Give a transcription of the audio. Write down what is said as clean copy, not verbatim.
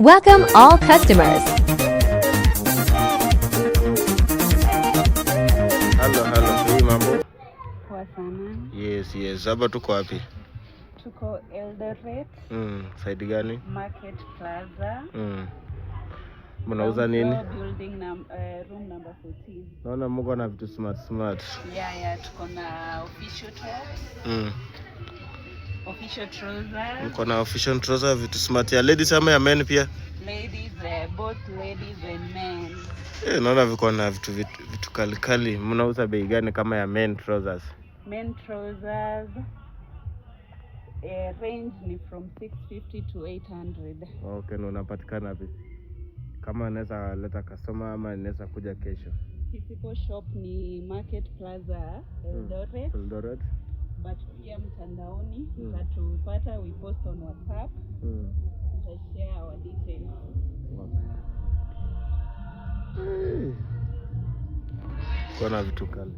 Welcome all customers. Halo, halo, hii mambo? Poa sana. Yes. Hapa tuko wapi? Tuko Eldoret. Side gani? Market Plaza. Mnauza Ground nini? floor, building room number 14. Naona mko na vitu smart smart. Yeah, tuko na official tops, official trousers. Mko na official trouser, vitu smart ya ladies ama ya men pia? Ladies, both ladies and men. Eh, naona viko na vitu kali kali. Mnauza bei gani kama ya men trousers? Men trousers range ni from 650 to 800. Okay, na unapatikana wapi? Kama naweza leta customer ama naweza kuja kesho. Physical shop ni Market Plaza, Eldoret. Eldoret. But pia mtandaoni mtatupata, we post on WhatsApp. Mtashare our details. Okay. Hey. Kuna vitu kali.